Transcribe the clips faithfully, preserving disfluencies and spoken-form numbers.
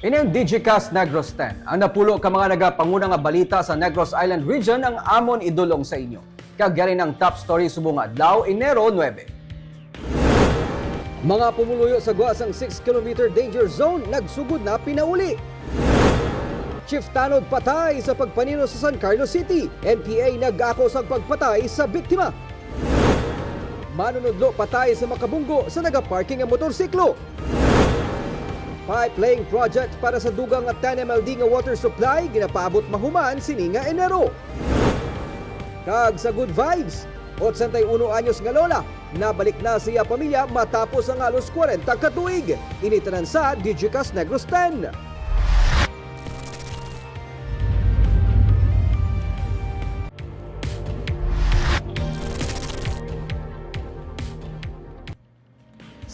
Ini ang Digicast Negros ten, ang napulo ka mga nagapanguna nga balita sa Negros Island Region ang amon idulong sa inyo. Kag yari ang top story subong nga adlaw, Enero nuebe. Mga pumuluyo sa gwa sang six kilometer danger zone nagsugod na pinauli. Chief Tanod patay sa pagpanino sa San Carlos City. N P A nag-ako sang pagpatay sa biktima. Manunudlo patay sa makabunggo sa nagaparking nga motorsiklo. Pipe laying project para sa dugang nga ten M L D nga water supply ginapaabot mahuman sini nga Enero. Kag sa good vibes, otsenta y uno anyos nga lola nabalik na sa iya pamilya matapos ang halos kwarenta ka tuig. Ini tanan sa Digicast Negros ten.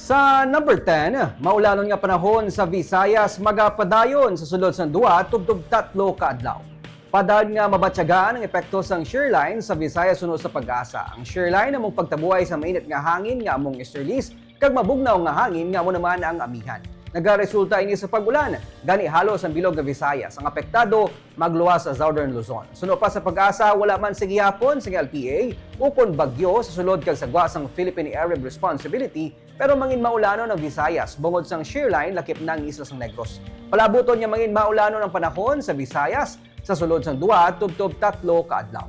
Sa number ten, maulanon nga panahon sa Visayas magapadayon sa sulod sang duha tubtob tatlo ka adlaw. Padayon nga mabatyagan ang epekto sang shear line sa Visayas suno sa PAGASA. Ang shear line amo ang pagtabuhay sa mainit nga hangin nga amo ang easterlies kag mabugnaw nga hangin nga amo naman ang amihan. Nagaresulta ini sa pag-ulan, gani halos ang bilog nga Visayas ang apektado, magluwas sa Southern Luzon. Suno pa sa PAGASA, wala man sa gihapon sang L P A ukon bagyo sa sulod kag sa gwa sang Philippine Area of Responsibility, pero mangin maulanon ang Visayas bungod sang shear line lakip na ang isla sang Negros. Palabuton nga mangin maulanon ang panahon sa Visayas sa sulod sang duha tubtob tatlo ka adlaw.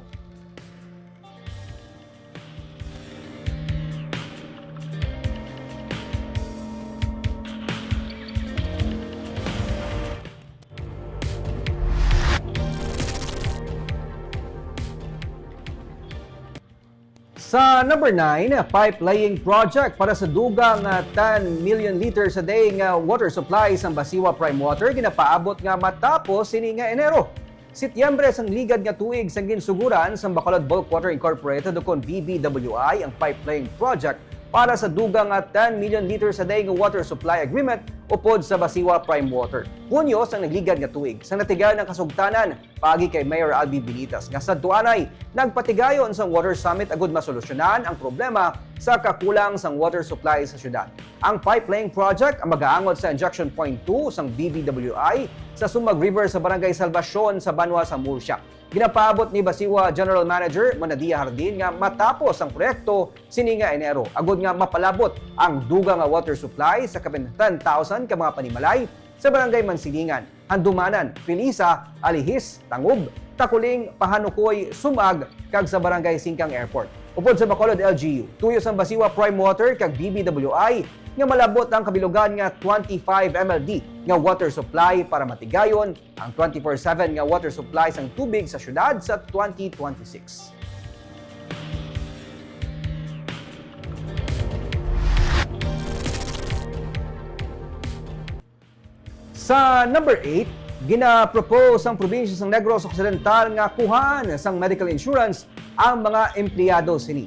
Sa number nine, pipe laying project para sa dugang nga ten million liters a day nga water supply sang Basiwa Prime Water ginapaabot nga matapos sini nga Enero. Setyembre sang ligad nga tuig sang ginsuguran sang Bacolod Bulk Water Incorporated ukon B B W I ang pipe laying project para sa dugang nga ten million liters a day nga water supply agreement upod sa Basiwa Prime Water. Hunyo sang nagligad nga tuig, sang natigayon ang kasugtanan paagi kay Mayor Albi Benitez nga sadto anay nagpatigayon sang Water Summit agud masolusyonan ang problema sa kakulang sang water supply sa syudad. Ang pipe laying project ang magaangot sa injection point two sang B B W I sa Sumag River sa Barangay Salvacion sa banwa sa Murcia. Ginapaabot ni Basiwa General Manager Monadia Jardin nga matapos ang proyekto sini nga Enero, agud nga mapalabot ang dugang nga water supply sa kapin ten thousand ka mga panimalay sa Barangay Mansilingan, Handumanan, Pilisa, Alihis, Tangub, Taculing, Pahanucoy, Sumag, kag sa Barangay Singcang Airport. Upod sa Bacolod L G U, tuyo sang Basiwa Prime Water kag B B W I nga malabot ang kabilugan nga twenty-five M L D nga water supply para matigayon ang twenty-four seven nga water supply sang tubig sa syudad sa twenty twenty-six. Sa number eight, gina-propose sang probinsya sang Negros Occidental nga kuhaan sang medical insurance ang mga empleyado sini.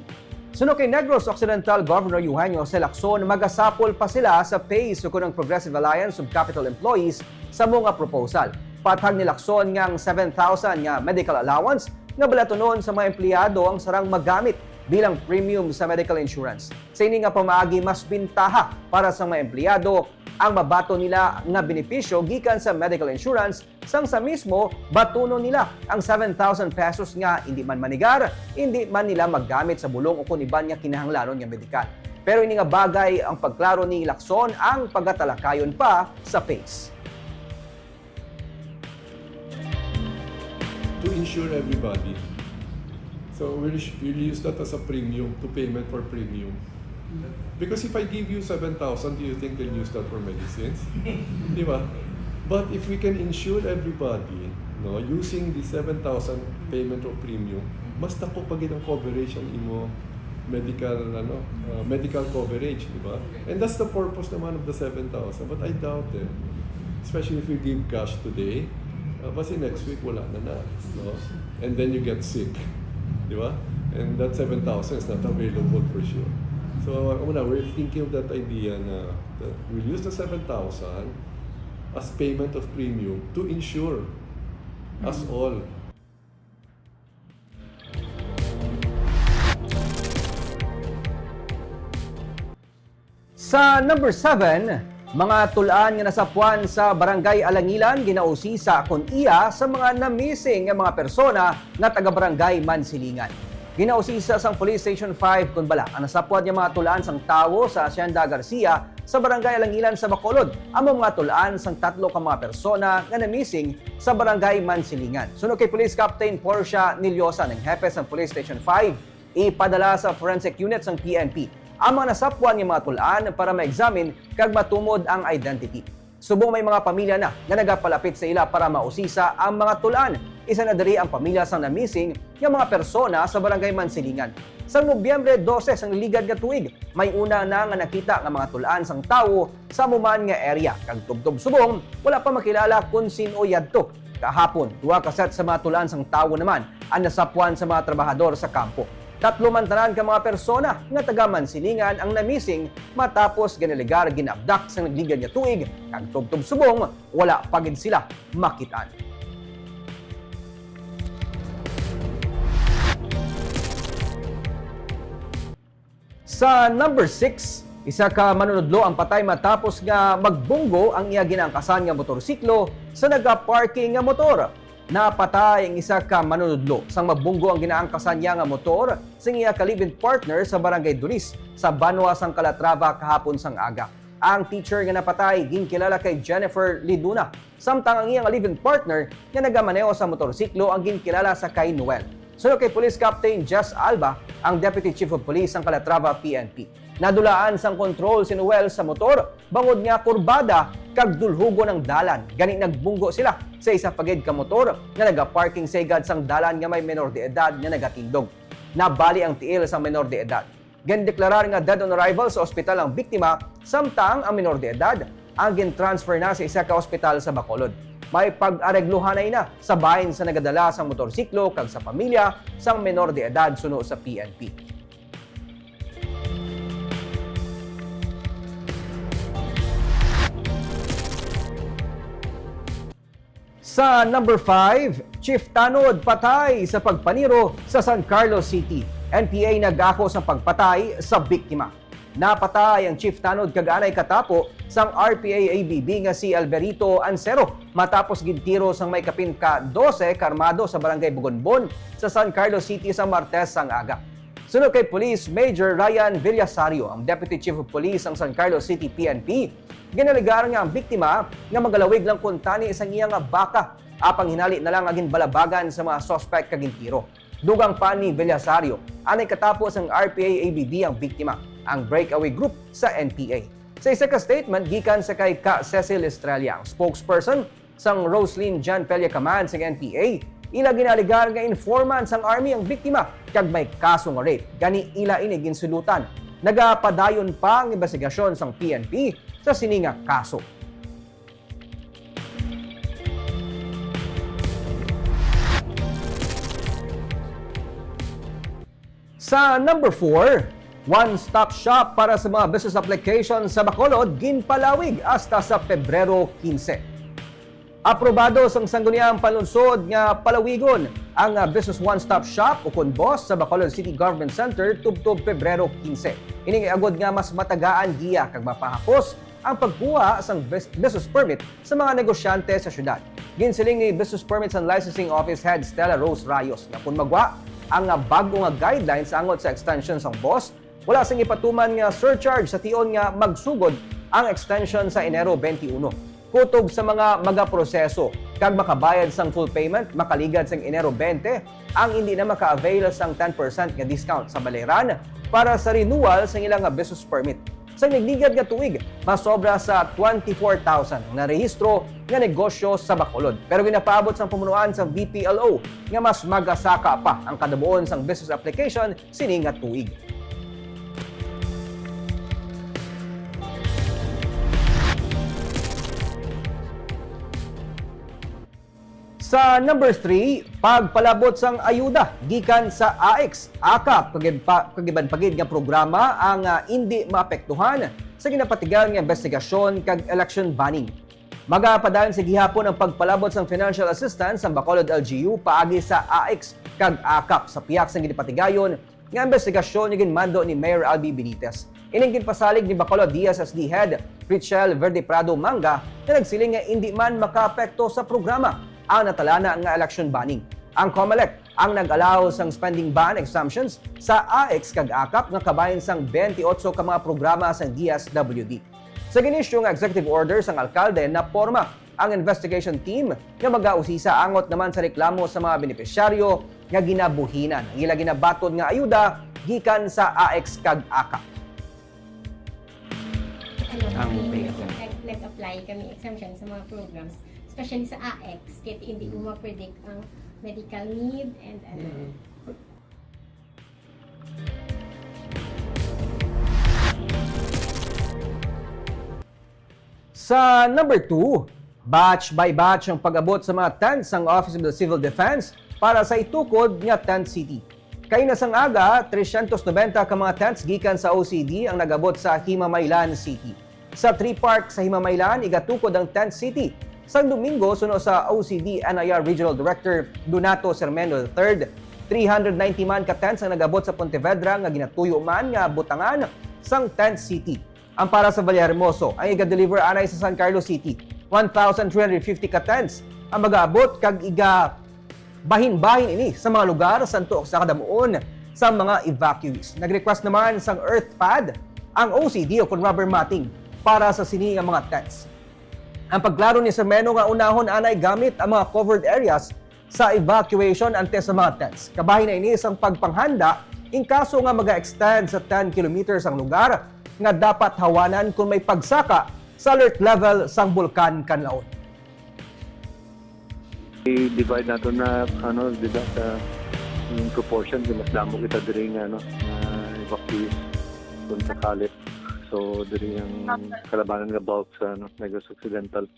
Suno kay Negros Occidental Governor Eugenio Jose Lacson, magasapol pa sila sa PACE ukon ang Progressive Alliance of Capital Employees sa amo nga proposal. Pathag ni Lacson nga ang seven thousand nga medical allowance nga balatunon sa mga empleyado ang sarang magamit bilang premium sa medical insurance. Sa ini nga pamaagi, mas bintaha para sa mga empleyado ang mabaton nila nga benepisyo gikan sa medical insurance, sang sa mismo batunon nila ang seven thousand pesos nga indi man manigar, indi man nila magamit sa bulong ukon iban nga kinahanglanon nga medikal. Pero ini nga bagay ang pagklaro ni Lacson ang pagatalakayon pa sa PACE. to insure everybody. So we'll, sh- we'll use that as a premium, to payment for premium. Because if I give you seven thousand, do you think they'll use that for medicines? Di ba? But if we can insure everybody, no, using the seven thousand payment of premium, mas dako pa gid ang coverage ang imo medical, ano, uh, medical coverage, di ba? And that's the purpose naman of the seven thousand, but I doubt it. Especially if we give cash today, uh, basi next week wala na na, no? And then you get sick, di ba? And that seven thousand is not available for sure. So, una, we're thinking of that idea na, that we'll use the seven thousand as payment of premium to insure us all. Sa number seven, mga tul-an nga nasapwan sa Barangay Alangilan ginausisa kon iya sa mga na-missing nga mga persona nga taga Barangay Mansilingan. Ginausisa sang Police Station five kon bala ang nasapwan nga mga tul-an sang tawo sa Hacienda Garcia sa Barangay Alangilan sa Bacolod amo mga tul-an sang tatlo ka mga persona nga na-missing sa Barangay Mansilingan. Suno kay Police Captain Portia Niliosa, ang hepe sang Police Station five, ipadala sa forensic unit sang P N P ang mga nasapwan nga mga tul-an para ma-examine kag matumod ang identity. Subong may mga pamilya na nga nagapalapit sa ila para mausisa ang mga tul-an. Isa na diri ang pamilya sang na-missing nga mga persona sa Barangay Mansilingan. Sang Nobyembre dose sang ligad nga tuig, may una na nga nakita nga mga tul-an sang tawo sa amo man nga area, kag tubtob subong wala pa makilala kon sin-o yadto. Kahapon, duha ka set sa mga tul-an sang tawo naman ang nasapwan sa mga trabahador sa kampo. Tatlo man tanan ka mga persona nga taga Mansilingan ang na-missing matapos ginaligar gin-abduct sang nagligad nga tuig, kag tubtob subong wala pa gid sila makit-an. Sa number six, isa ka manunudlo ang patay matapos nga magbunggo ang iya ginaangkasan nga motorsiklo sa nagaparking nga motor. Napatay ang isa ka manunudlo sang magbunggo ang ginaangkasan niya nga motor sang iya ka live-in partner sa Barangay Dulis sa Banwa sang Calatrava kahapon sang aga. Ang teacher nga napatay ginkilala kay Jennifer Liduna, samtang ang iya nga live-in partner nga nagamaneho sa motorsiklo ang ginkilala sa kay Noel. Suno kay Police Captain Jess Alba, ang Deputy Chief of Police sang Calatrava P N P, nadulaan sang kontrol si Noel sa motor bangod nga kurbada kag dulhugon ang dalan, gani nagbunggo sila sa isa pa gid ka motor nga nagaparking sa higad sang dalan nga may menor de edad nga nagatindog. Nabali ang tiil sang menor de edad. Gindeklarar nga dead on arrival sa ospital ang biktima, samtang ang menor de edad ang gin-transfer na sa isa ka ospital sa Bacolod. May pag-aregluhanay na sa bahin sa nagadala sang motorsiklo kag sa pamilya sang menor de edad suno sa P N P. Sa number five, Chief Tanod patay sa pagpaniro sa San Carlos City. N P A nag-ako sa pagpatay sa biktima. Napatay ang Chief Tanod kag anay katapo sang R P A A B B nga si Alberito Ancero matapos gintiro sang may kapin ka dose ka armado sa Barangay Bugonbon sa San Carlos City sa Martes sang aga. Suno kay Police Major Ryan Villasario, ang Deputy Chief of Police sang San Carlos City P N P, ginalegar nga ang biktima nga magalawig lang kuntani sang iya nga baka, apang hinali na lang nga ginbalabagan sa mga suspect kag gintiro. Dugang pa ni Villasario, anay katapo sang R P A A B B ang biktima, ang breakaway group sa N P A. Sa isa ka statement gikan sa kay Ka Cecil Estrella, ang spokesperson sang Roslyn John Pella Command sang N P A, ila ginalegar nga informant sang army ang biktima kag may kaso nga rape, gani ila ini ginsulutan. Nagapadayon pa ang imbestigasyon sang P N P sa sini nga kaso. Sa number four, one-stop shop para sa mga business application sa Bacolod ginpalawig hasta sa Pebrero quince. Aprobado sang Sangguniang Panlungsod nga palawigon ang, ah, Business One Stop Shop, ukon BOSS, sa Bacolod City Government Center tubtob Pebrero quince. Ini agod nga mas matagaan giya kag mapahapos ang pagkuha sang bus-, business permit sa mga negosyante sa siyudad. Ginsiling ni Business Permits and Licensing Office Head Stella Rose Rayos nga kon magwa ang, ah, bag-o nga guidelines angot sa extension sang BOSS, wala sing ipatuman nga surcharge sa tion nga magsugod ang extension sa Enero twenty-one. Kutob sa mga magaproseso kag makabayad sang full payment makaligad sang Enero twenty ang indi na maka-avail sang ten percent nga discount sa balayran para sa renewal sang ila nga business permit. Sa nagligad nga tuig, mas sobra sa twenty-four thousand ang narehistro nga negosyo sa Bacolod. Pero ginapaabot sang pamunuan sang B P L O nga mas magasaka pa ang kadabuon sang business application sini nga tuig. Sa number three, pagpalabot sang ayuda gikan sa AICS, AKAP, kag iba pa gid nga programa ang, ah, indi maapektuhan sa ginapatigayon nga investigasyon kag election banning. Magapadayon sa gihapon ang pagpalabot sang financial assistance sang Bacolod L G U paagi sa AICS kag AKAP sa pihak sang ginapatigayon nga investigasyon nga ginmando ni Mayor Albee Benitez. Ining ginpasalig ni Bacolod D S S D Head Richelle Verde Prado Manga, nga nagsiling nga indi man makaapekto sa programa ang natalana nga election banning. Ang COMELEC ang nag-allow sang spending ban exemptions sa AICS kag AKAP nga kabahin sang twenty-eight ka mga programa sang D S W D. Sa gin-issue nga executive order sang alkalde, naporma ang investigation team nga magausisa angot naman sa reklamo sa mga benepisyaryo nga ginabuhinan ang ila ginabaton nga ayuda gikan sa AICS kag AKAP. Ano, Ang may pay exemption. Nag-, nag-apply kami exemption sa mga programs, especially sa AICS, kaya hindi mo ma-predict ang medical need and ano. Sa number two, batch by batch ang pag-abot sa mga tents sang Office of the Civil Defense para sa itukod nga tent city. Kaina sang aga, tresyentos nobenta ka mga tents gikan sa O C D ang nag-abot sa Himamaylan City. Sa Tree Park sa Himamaylan, igatukod ang tent city. Sang Domingo, suno sa O C D N I R Regional Director Donato Sermeno the third, three hundred ninety man ka tents ang nag-abot sa Pontevedra nga ginatuyo man nga butangan sang tent city. Ang para sa Villahermoso, ang iga-deliver anay sa San Carlos City, one thousand three hundred fifty ka tents ang mag-aabot kag iga bahin-bahin ini sa mga lugar santo sa kadamuon sa mga evacuees. Nag-request naman sang earth pad ang O C D o kon rubber matting para sa sini nga mga tents. Ang pagklaro ni Sermeno nga unahon anay gamit ang mga covered areas sa evacuation antes sa mga tents. Kabahin na ini sang pagpanghanda in kaso nga maga-extend sa ten kilometers ang lugar nga dapat hawanan kon may pagsaka sa alert level sang Bulkan Kanlaon. I-divide nato na, ano, di ba, sa, in proportion, di mas damo kita diri nga, ano, nga evacuees kung sakali. So, diri ang kalabanan nga bulk sa, ano, Negros Occidental.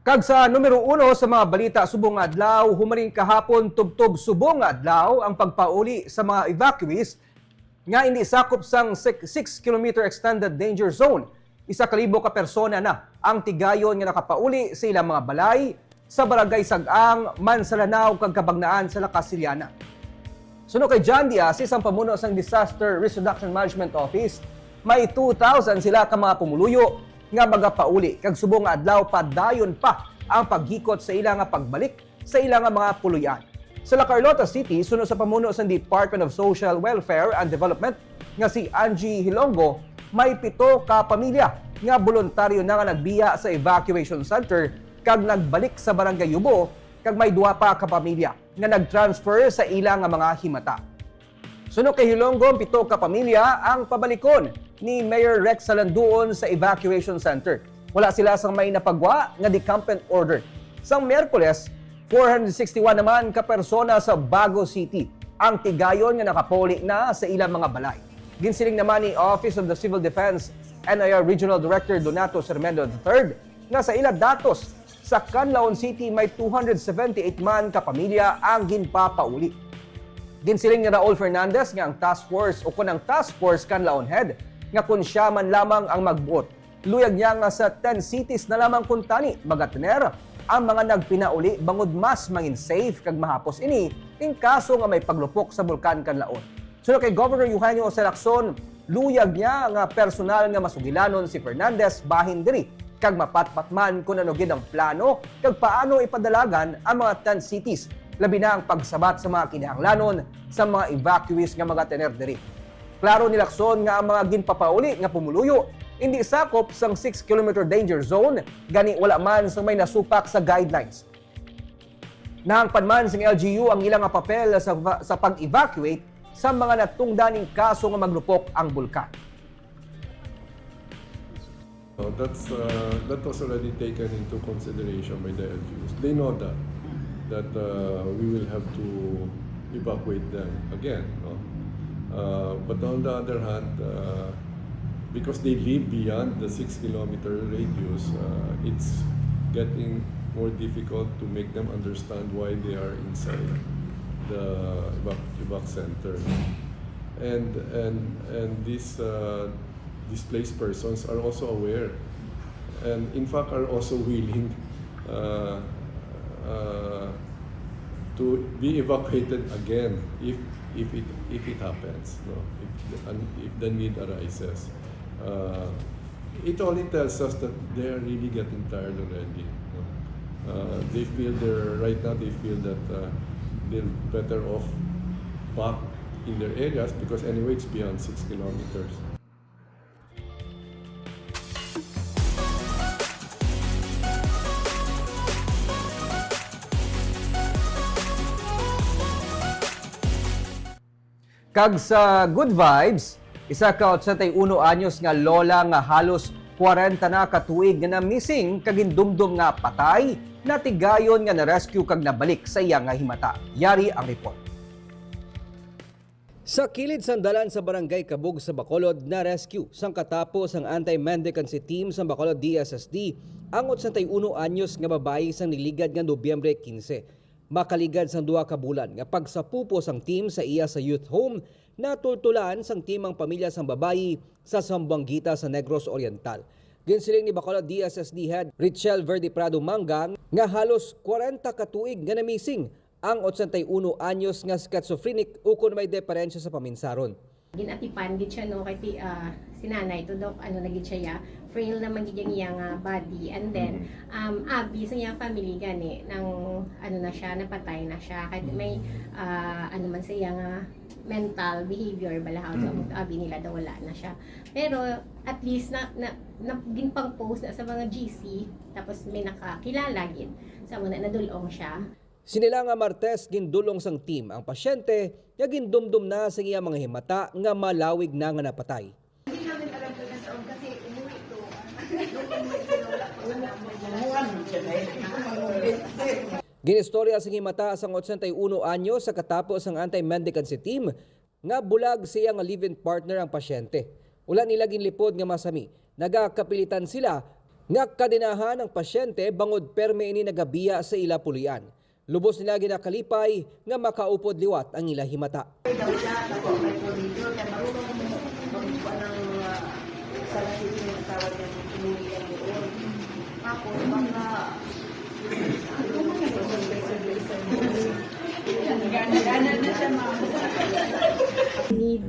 Kag sa numero uno sa mga balita subong nga adlaw, humaling kahapon tubtob subong nga adlaw ang pagpauli sa mga evacuees nga indi sakop sang six kilometer extended danger zone. Isa ka libo ka persona na ang tigayon nga nakapauli sa ilang mga balay sa Barangay Sag-ang, Mansalanao, kag Cabagnaan sa La Casillana. Suno kay John Diaz, isang pamuno sang Disaster Risk Reduction Management Office, may two thousand sila ka mga pumuluyo nga magapauli, kag subong nga adlaw padayon pa ang paghikot sa ila nga pagbalik sa ila nga mga puloy-an. Sa La Carlota City, suno sa pamuno sang Department of Social Welfare and Development nga si Angie Hilongo, may pito ka pamilya nga boluntaryo na nga nagbiya sa evacuation center kag nagbalik sa Barangay Yubo, kag may duha pa ka pamilya nga nag-transfer sa ila nga mga himata. Suno kay Hilongo, pito ka pamilya ang pabalikon ni Mayor Rex Salanduon sa evacuation center. Wala sila sang may napagwa nga decampment order. Sang Miyerkules, four hundred sixty-one naman ka persona sa Bago City ang tigayon nga nakapauli na sa ilang mga balay. Ginsiling naman ni Office of the Civil Defense, N I R Regional Director Donato Sermendo the third, nga sa ila datos, sa Canlaon City may two hundred seventy-eight man ka pamilya ang ginpapauli. Ginsiling ni Raul Fernandez nga ang task force o kon ang task force Canlaon Head nga kon siya man lamang ang magbuot, luyag niya nga sa ten cities na lamang kuntani magatener ang mga nagpinauli bangod mas mangin safe kag mahapos ini in kaso nga may paglupok sa Bulkan Canlaon. Suno kay Governor Eugenio Jose Lacson, luyag niya nga personal nga masugilanon si Fernandez bahin diri kag mapatpat man kon ano gid ang plano kag paano ipadalagan ang mga ten cities labi na ang pagsabat sa mga kinahanglanon sa mga evacuees nga magatener diri. Klaro ni Lacson nga ang mga ginpapauli nga pumuluyo indi sakop sang six kilometer danger zone, gani wala man sang may nasupak sa guidelines. Nahangpan man sang L G U ang ila nga papel sa, sa pag-evacuate sa mga natungdan ning kaso nga maglupok ang bulkan. Uh, that's, uh, that was already taken into consideration by the L G Us. They know that, that, uh, we will have to evacuate them again, no? Uh, but on the other hand, uh, because they live beyond the six kilometer radius, uh, it's getting more difficult to make them understand why they are inside the evac, evac center. And, and, and this, uh, displaced persons are also aware and in fact are also willing, uh, uh, to be evacuated again if, if it, if it happens, no? If the, if the need arises. Uh, it only tells us that they are really getting tired already, no? Uh, they feel they're, right now they feel that, uh, they're better off back in their areas because anyway it's beyond six kilometers. Kag sa good vibes, isa ka otsenta y uno anyos nga lola nga halos kwarenta na ka tuig nga na-missing kag gindumdom nga patay, natigayon nga na-rescue kag nabalik sa iya nga himata. Yari ang report. Sa kilid sang dalan sa Barangay Cabug sa Bacolod, na-rescue sang katapo sang Anti-Mendicancy Team sang Bacolod D S S D ang otsenta y uno anyos nga babayi sang niligad nga Nobyembre quince. Makaligad sang duha ka bulan nga pagsapupo sang team sa iya sa youth home, natultulan sang team ang pamilya sang babayi sa Zamboanguita sa Negros Oriental. Ginsiling ni Bacolod D S S D Head Richelle Verde Prado Mangang nga halos kwarenta ka tuig nga na-missing ang otsenta y uno anyos nga schizophrenic ukon may deperensya sa paminsaron. Ginatipan gid siya, no, kay ti-, ah, si nanay, to, Doc, ano na gid siya, ya, frail naman gid ang iya nga body. And then, um, abi sa iya family gani, nang, ano na siya, napatay na siya. Kay may, ah, ano man sa iya nga mental behavior, bala, so, abi nila daw wala na siya. Pero, at least, na, na, na, ginpang-post na sa mga G C, tapos may nakakilala gid. Sa muna, nadulong siya. Sini lang nga Martes, gindulong sang team ang pasyente nga gindumdom na sa iya mga himata nga malawig na nga napatay. Hindi namin alam kung nasaan kasi umuwi to. Nung umuwi sila, wala pa sa namin. Ginistorya sang himata sang otsenta y uno anyo sa katapo sang anti-mendicancy team nga bulag sa iya nga live-in partner ang pasyente. Wala nila ginlipod nga masami, nagakapilitan sila nga kadenahan ang pasyente bangod permi ini nagabiya sa ila puloy-an. Lubos nila ginakalipay nga makaupod liwat ang ila himata. Need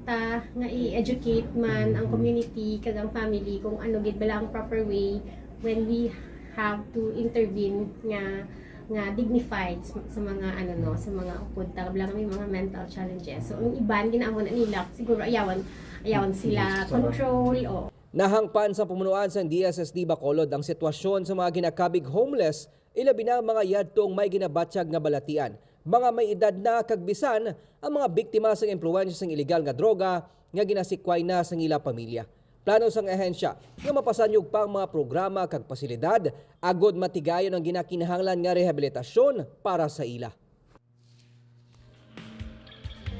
ta nga i-educate man ang community kag ang family kung ano gid bala ang proper way when we have to intervene nga, nga dignified sa, sa mga, ano, no, sa mga upod ta, kabla nga may mga mental challenges. So, ang iban, ginaamo na nila, siguro ayawan, ayawan sila control, o. Nahangpan sa pamunuan sang D S S D Bacolod ang sitwasyon sa mga ginakabig homeless, ilabi na ang mga yadtong may ginabatyag nga balatian, mga may edad na, kag bisan ang mga biktima sang impluwensya sang iligal nga droga nga ginasikway na sang ila pamilya. Plano sang ahensya nga mapasanyog pa ang mga programa kag pasilidad agod matigayon ang ginakinahanglan nga rehabilitasyon para sa ila.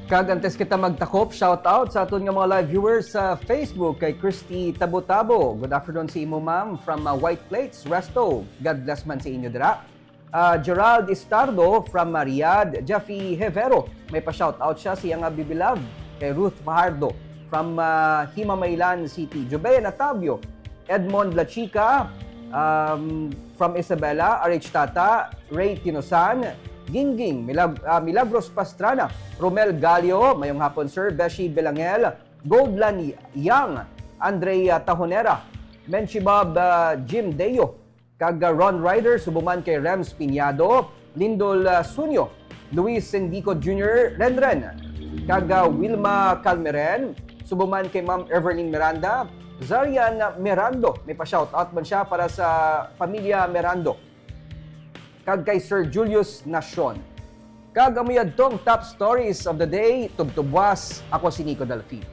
Kag antes kita magtakop, shout out sa aton nga mga live viewers sa Facebook kay Christy Tabotabo. Good afternoon sa imo, ma'am, from, uh, White Plates Resto. God bless man sa inyo dira. Ah, Gerald Istardo from, ah, Riyadh, Jeffy Hevero, may pa-shoutout siya sa iya nga Bibi Love, kay Ruth Fajardo from, ah, Himamaylan City, Jubea Natavio, Edmond Lachica, um, from Isabela, R H Tata, Ray Tinosan, Gingging, Milag-, ah, Milagros Pastrana, Romel Galio, mayong hapon, sir, Beshi Belangel, Goldlan Yang, Andrea Tahonera, Menchibab, ah, Jim Deo, kag, ah, Ron Ryder, subong man kay Rems Piñado, Lindol, ah, Sunyo, Luis Sendico Junior Renren, kag, ah, Wilma Calmeren, subo man kay Ma'am Everlyn Miranda, Zarian Mirando, may pa-shoutout man siya para sa pamilya Mirando, kag kay Sir Julius Nacion. Kag amo yadtong top stories of the day, tubtubwas, ako si Nico Delfino.